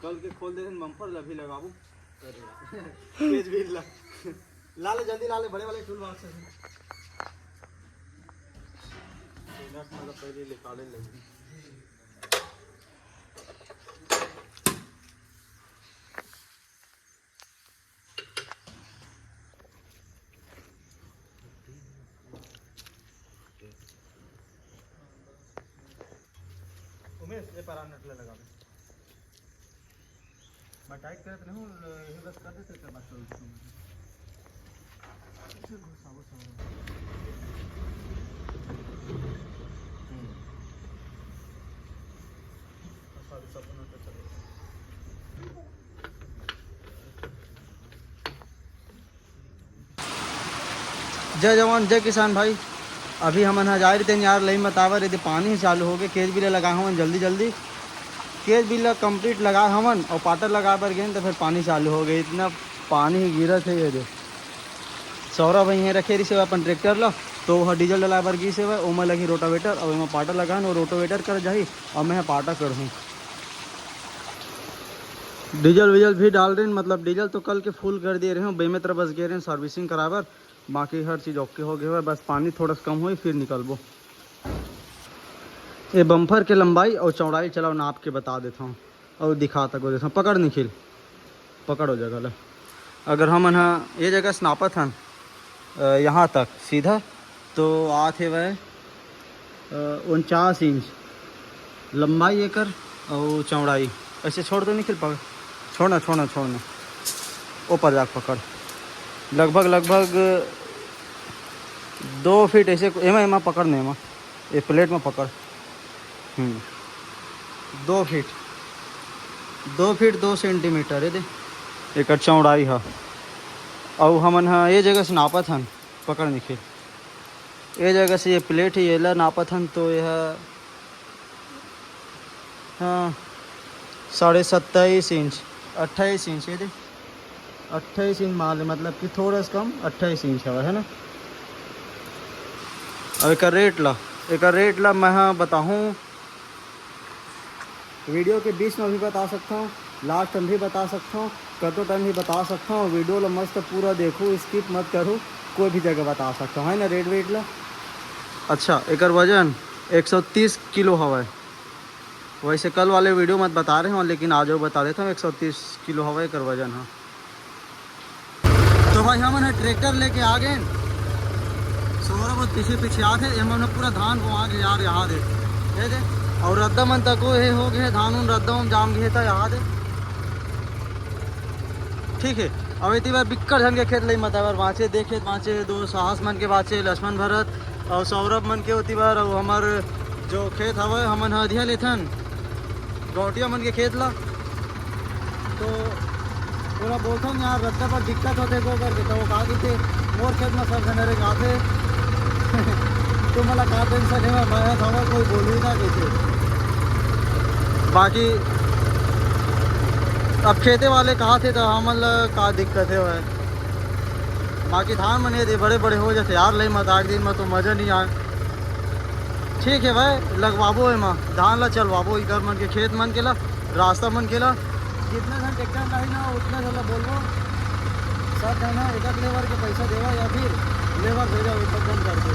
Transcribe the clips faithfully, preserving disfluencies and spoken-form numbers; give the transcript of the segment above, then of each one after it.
कल के खोल दे बम्पर ला भी लगाबो। केज भी ला, ला ले जल्दी ला ले, बड़े वाले टूल बॉक्स से। मतलब पहले निकाले लगी। उमेश, ये पारा नट ले लगा दे। मैं टाइट करत रहूं, ये बस कर देते, कर बात करूं। अच्छा, घुसाओ, घुसाओ। हम्म। बस अभी सब नट चले। जय जवान, जय किसान भाई। अभी हमन ह जाए रहितेन यार, लई बतावर, यदि पानी ही चालू हो गए, केज बिल लगा हवन जल्दी जल्दी। केज बिल ला complete लगा हवन और पाटर लगा बर गेन, तो फिर पानी चालू हो गए। इतना पानी ही गिरत है। ये दे, सौरभ भाई यहाँ रखे रही से अपन ट्रैक्टर ला, तो वह डीजल डला बर गिस हवय, ओमा लगी रोटावेटर, और एमा पाटा लगान, और रोटावेटर कर जाही, और मैं पाटा करहूँ। डीजल वीजल भी डाल रहे हैं, मतलब डीजल तो कल के फुल कर दिए रहे हूँ, बेमेतरा बस गए रहे हैं सर्विसिंग कराए बर, बाकी हर चीज़ ओके हो गए हुए, बस पानी थोड़ा सा कम होई फिर निकलबो। ये बम्फर के लंबाई और चौड़ाई चलाओ नाप के बता देता हूँ और दिखा तक देता हूँ। पकड़ निखिल, पकड़ो जगह ला। अगर हमन ह ये जगह से नापत हन, अ, यहाँ तक सीधा, तो आत हे वह, अ, उनचास इंच लंबाई एकर और चौड़ाई। ऐसे छोड़ दो निखिल, पकड़, छोड़ना, छोड़ना, छोड़ना, ऊपर जाके पकड़। लगभग, लगभग दो फीट ऐसे एमा, एमा पकड़ ने, एमा, ये प्लेट में पकड़। हम्म, दो फीट, दो फीट दो सेंटीमीटर है दे, एकर चौड़ाई ह। अउ हमन ह ये जगह से नापत हन, पकड़ निखिल, ये जगह से ये प्लेट है, ये ला नापत हन तो यह, हाँ, साढ़े सत्ताईस इंच, अट्ठाईस इंच, ये दे, अट्ठाईस इंच मान ले, मतलब कि थोड़ा सा कम अट्ठाईस इंच हवय, है ना। अब एकर रेट ला, एकर रेट ला मैं ह बताहूँ, वीडियो के बीच में भी बता सकता हूँ, लास्ट में भी बता सकता हूँ, कतो टाइम भी बता सकता हूँ। वीडियो ला मस्त पूरा देखो, स्किप मत करो, कोई भी जगह बता सकता हूँ, है ना, रेट वेट ला। अच्छा, एकर वजन एक सौ तीस किलो हवय। वैसे कल वाले वीडियो में बता रहे हो, लेकिन आज वो बता देता हूँ, एक सौ तीस किलो हवय एकर वजन ह। तो भाई, हमन ह ट्रैक्टर लेके आ गए। सौरभ बहुत पीछे पीछे आत हे, एमन ह पूरा धान बोआ के यार यहाँ दे, ये दे। और रद्दा मन तक वो हे हो गए, धान उन रद्दा उन जाम गए था यहाँ दे। ठीक है, अब इतनी बार बिक्कट झन के खेत लई मतावर बाँचे, दे खेत बाँचे, दो साहस मन के बाँचे, लक्ष्मण भरत और सौरभ मन के होती बार, और हमर जो खेत हवय, हमन ह अधिया लेथन गौटिया मन के खेत ला। तो पूरा बोलथन यार, रद्दा पर दिक्कत होथे को करके, तो वो का कहिथे, "मोर खेत में सब झन रे गाथे।" तो मोला का टेंशन हे, मैं हवं, कोई बोलही ना कहिथे। बाकी अब खेते वाले कहा थे तो हमन ला का दिक्कत हे भाई। बाकी धान मन ये दे बड़े बड़े हो जाते यार, लई मत आग दिन में तो मजा नहीं आए। ठीक है भाई, लगवाबो एमा, धान ला चलवाबो, इकर मन के खेत मन के ला, रास्ता मन के ला। जितना झन ट्रैक्टर लाही ना, उतना झन ला बोलबो, सब झन एक लेबर के पैसा देवा या फिर लेबर भेजा, वो सब झन करके।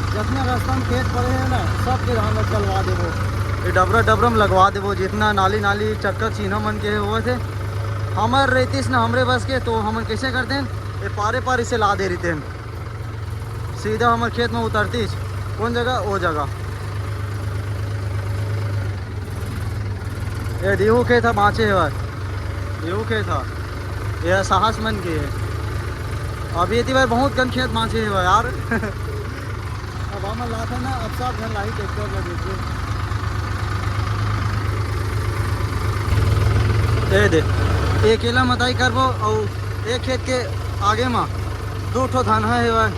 जितना रास्ता में खेत पड़े हैं ना, सबके धान ला चलवा देबो। ये डबरा डबरा में लगवा देबो, जितना नाली नाली चक्कर चीन्हा मन के होवत हे, हमर रहतीस ना हमरे बस के, तो हमन कैसे करते हैं, ये पारे पारी से ला दे रहितेन, सीधा हमर खेत में उतरतीस। कौन जगह? वो जगह। ये देहू खेत ह, बाँचे हे भाई, देहू खेत ह। ये साहस मन के हे। अभी इतनी बार बहुत कन खेत बाँचे हे भाई यार। अब हमन लाथन ना, अब सब झन लाही ट्रैक्टर में, देखिए। ए दे, एक एला मताई करबो, अउ एक खेत के आगे म दू ठो धनहा हेवय,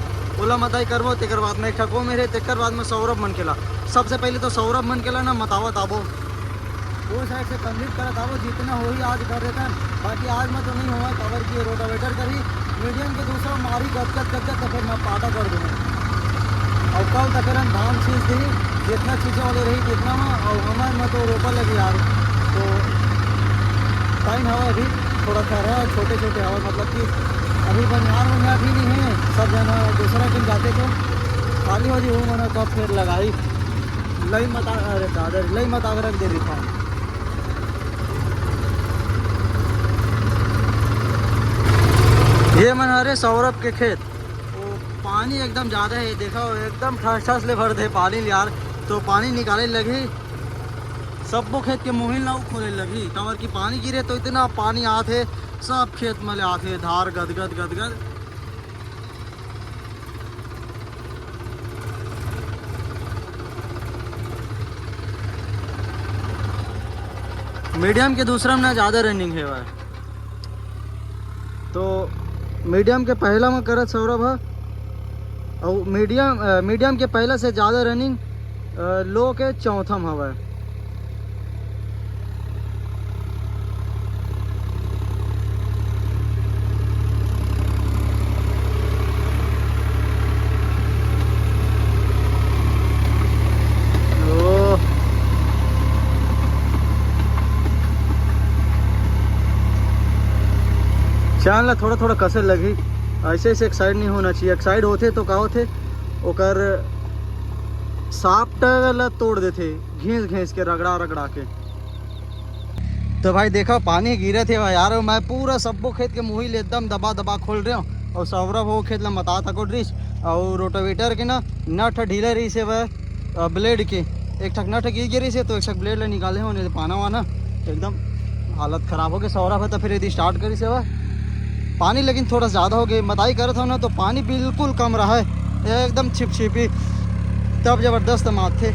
ओला मताई करबो। तेकर बाद में एक ठा को मेरे, तेकर बाद में सौरभ मन के ला। सबसे पहले तो सौरभ मन के ला ना मतावत आबो। वो साइड से कंप्लीट करत आबो, जितना होही आज कर देथन, बाकी आज में तो नहीं होवय, काबर कि ये रोटावेटर करही, मीडियम के दूसरा मारी गदगद गदगद, तो फिर मैं पाटा कर दूँगा। और कल तक हम धान छींच दी, जितना छींचे वाले रही जितना में, और हमारे में तो रोपा लगी यार, तो लाइन हवा अभी थोड़ा सा रहा, छोटे छोटे हवा, मतलब कि अभी बनियार वनियार भी नहीं है, सब जना दूसरा दिन जाते तो खाली हो जी, वो मना कब फिर लगाई। लई मत आ, अरे दादा रे, लई मत आग रख दे रही था। ये मन हरे सौरभ के खेत, वो पानी एकदम ज़्यादा है, देखो एकदम ठस ठस ले भर दे पानी यार, तो पानी निकाले लगी, सबो खेत के मुहिल ना खोले लगी, काबर कि पानी गिरे तो इतना पानी आथे, सब खेत में ले आथे धार गदगद गदगद। मीडियम के दूसरा में ना ज़्यादा रनिंग है भाई, तो मीडियम के पहला में करत सौरभ ह, और मीडियम मीडियम के पहला से ज़्यादा रनिंग लो के चौथा में हवा। चैन ला थोड़ा थोड़ा कसे लगी, ऐसे ऐसे एक्साइड नहीं होना चाहिए। एक्साइड होते तो का होते, ओकर साफ्ट ला तोड़ देते घींच घींच के, रगड़ा रगड़ा के। तो भाई देखो पानी गिरत हे भाई यार, मैं पूरा सब्बो खेत के मुहिल एकदम दबा दबा खोल रहे हूँ और सौरभ वो खेत ला मता तको ड्रिस और रोटावेटर के ना नट ढीला रही से वह ब्लेड के एक ठक नट गिर गिरी से तो एक ठक ब्लेड ले निकाले हो, नहीं तो पाना वाना एकदम हालत खराब हो गई। सौरभ है तो फिर यदि स्टार्ट करी से वह पानी लेकिन थोड़ा ज़्यादा हो गई, मताई करत हो ना तो पानी बिल्कुल कम रहा है, एकदम छिपछिपी, तब जबरदस्त माथे।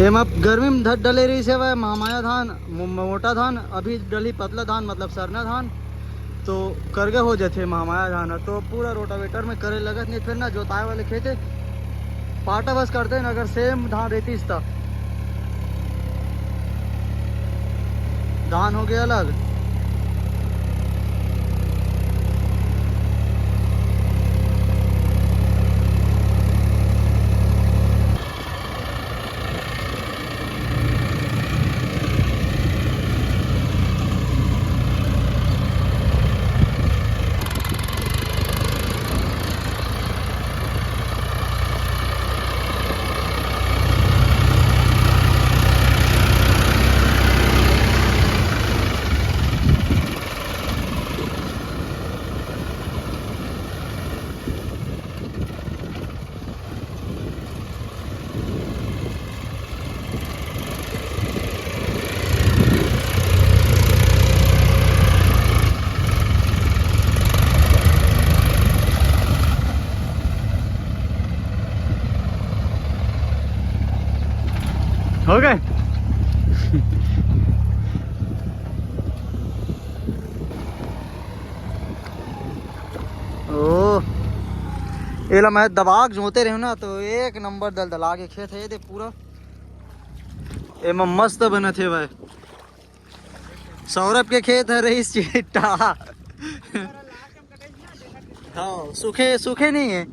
एमा गर्मी में धर डले रही से वह महामाया धान, मो- मोटा धान, अभी डली पतला धान मतलब सरना धान, तो करगा हो जाथे महामाया धान ह, तो पूरा रोटावेटर में करे लगत नहीं, फिर ना जोताए वाले खेते पाटा बस करते हैं, अगर सेम धान रहतीस त धान हो गया अलग। हो गए। ओ, एला मैं दबाक जोते रहे ना तो एक नंबर दलदला के खेत है ये दे पूरा। एमा मस्त बनत हे भाई। सौरभ के खेत है रईस चिट्टा। हाँ, सूखे सूखे नहीं है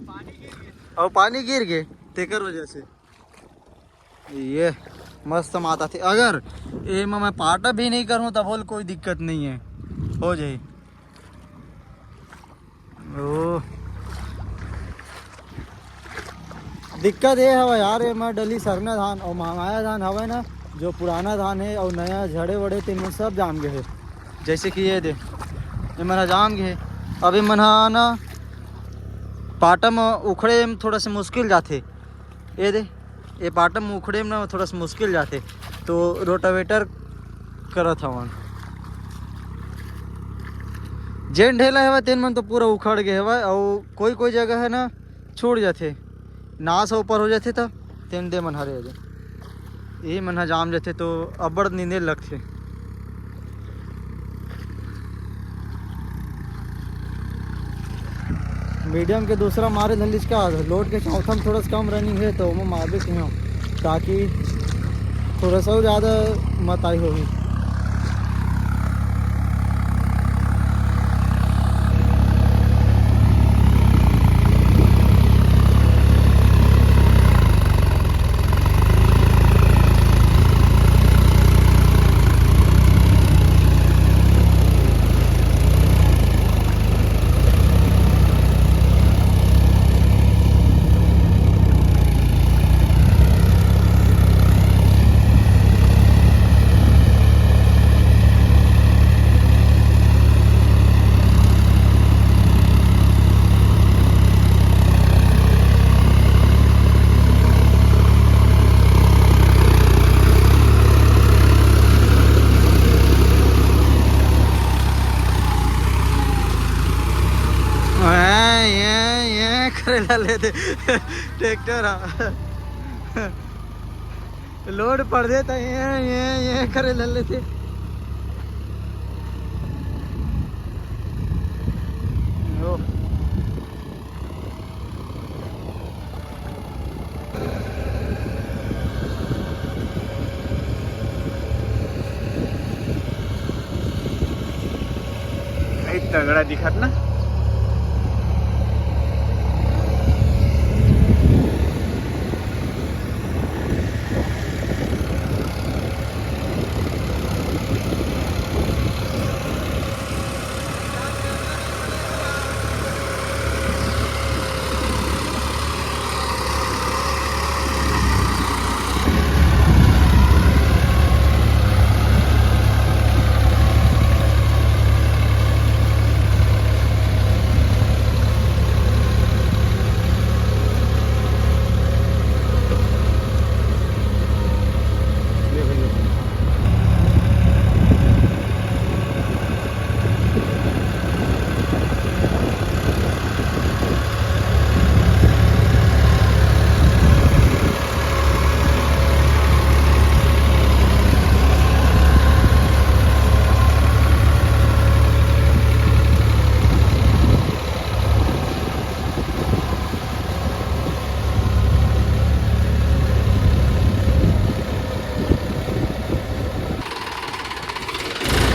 और पानी गिर गए तेकर वजह से। ये मस्त माता थे। अगर एमा मैं पाटा भी नहीं करूँ तब बोल कोई दिक्कत नहीं है, हो जाए। ओ, दिक्कत ये हवय यार, एमा डली सरना धान अउ महामाया धान हवय ना, जो पुराना धान हे अउ नया झड़े वड़े तेन में सब जाम गए हे। जैसे कि ये दे, ये मन ह जाम गए हे। अब ये मन ह ना पाटा म उखड़े म थोड़ा सा मुश्किल जाथे। ये दे, ये पाटा म उखड़े म ना थोड़ा सा मुश्किल जाथे, तो रोटावेटर करत हवन। जेन ढेला हवय तेन मन तो पूरा उखड़ गए हवय, अउ कोई कोई जगह है ना छूट जाथे, नास ऊपर हो जाथे, त तेन दे मन हरे हो जाए। यही मन ह जाम जाथे तो अब्बड़ नींदे लगथे। मीडियम के दूसरा मारे धन लिचका, लोड के चौथा में थोड़ा सा कम रनिंग है, तो ओमा मारबे किया, ताकि थोड़ा सा ज़्यादा मताई होगी। ये, ये करे ला लेते ट्रैक्टर हा। लोड पड़ देता है, ये, ये, ये करे ला लेते। ओ। भाई तगड़ा दिखत ना।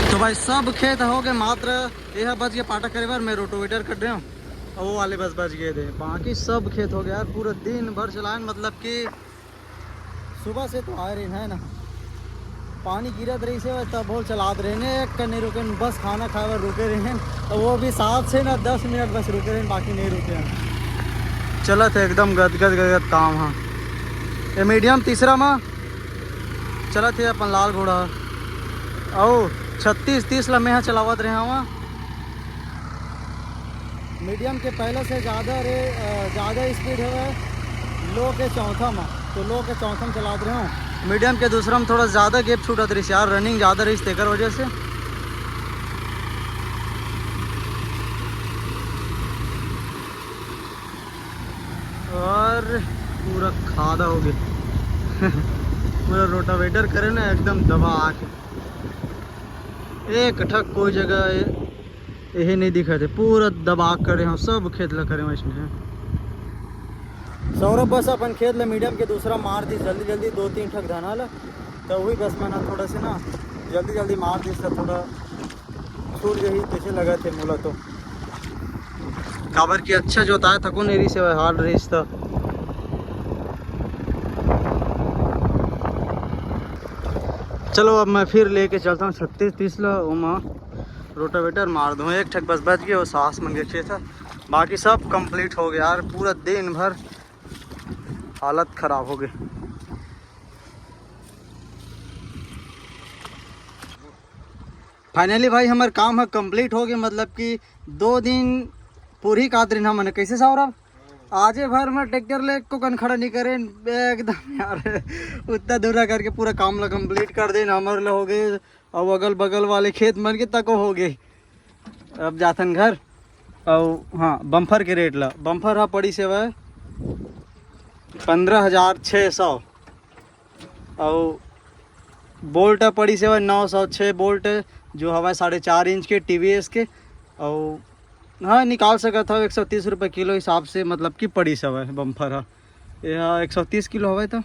तो भाई, सब खेत हो गए, मात्र यह बच गया पाटा करे बर। मैं रोटोवेटर कर रहे हूँ, और वो वाले बस बच गए थे, बाकी सब खेत हो गया यार। पूरा दिन भर चलाए, मतलब कि सुबह से तो आए रहे हैं ना, पानी गिरत रही से, तब बहुत चलात रहे ने, एक का नहीं रुके, बस खाना खाए बर रुके रहे हैं, तो वो भी सात से ना दस मिनट बस रुके रहे, बाकी नहीं रुके हैं। चलत है एकदम गदगद गदगद काम। हाँ, ये मीडियम तीसरा मा चलत है अपन लाल घोड़ा। अउ छत्तीस तीस ला मेहा चलावत रहे हवा। मीडियम के पहले से ज़्यादा रे, अ, ज़्यादा स्पीड हवे लो के चौथा मा, तो लो के चौथा में चलात रहे हूँ। मीडियम के दूसरा में थोड़ा ज़्यादा गैप छूटत रही यार, रनिंग ज़्यादा रही तेकर वजह से। और पूरा खादा हो गया। पूरा रोटावेटर करे ना एकदम दबा के, एक ठक कोई जगह ये, यही नहीं दिखा थे, पूरा दबा करे हम सब खेत ला करे वैसने है। सौरभ बस अपन खेत ला मीडियम के दूसरा मार दी जल्दी जल्दी, दो तीन ठक धना ला, तो वही बस मैंने थोड़ा से ना जल्दी जल्दी मार दी, थोड़ा छूट गई तैसे लगा थे मोला तो, काबर कि अच्छा जोताए थको नहीं रही से हार्ड रही तो। चलो अब मैं फिर लेके चलता हूँ छत्तीस तीस ला, ओमा रोटावेटर मार दूँ। एक ठक बस बच गया, वो सास मंगे खेत था, बाकी सब कंप्लीट हो गया यार। पूरा दिन भर हालत खराब हो गई। फाइनली भाई हमार काम है कंप्लीट हो गया, मतलब कि दो दिन पूरी कात रहिन हमन। कैसे सौरभ? आजे भर में ट्रैक्टर ले को कन खड़ा नहीं करे एकदम यार। उतना दूरा करके पूरा काम ला कंप्लीट कर देन, हमर ला हो गए। अब अगल बगल वाले खेत मन के तको हो गए। अब जाथन घर। और हाँ, बम्फर के रेट ला, बम्फर हा पड़ी से वह पंद्रह हजार छः सौ, और बोल्ट हा पड़ी से वह नौ सौ छः बोल्ट, जो हवा साढ़े चार इंच के टी वी एस के, और हाँ, निकाल सकत हव, एक सौ तीस रुपये किलो हिसाब से, मतलब कि पड़ीस हवय बम्फर ह। ये ह एक सौ तीस किलो हवय, तो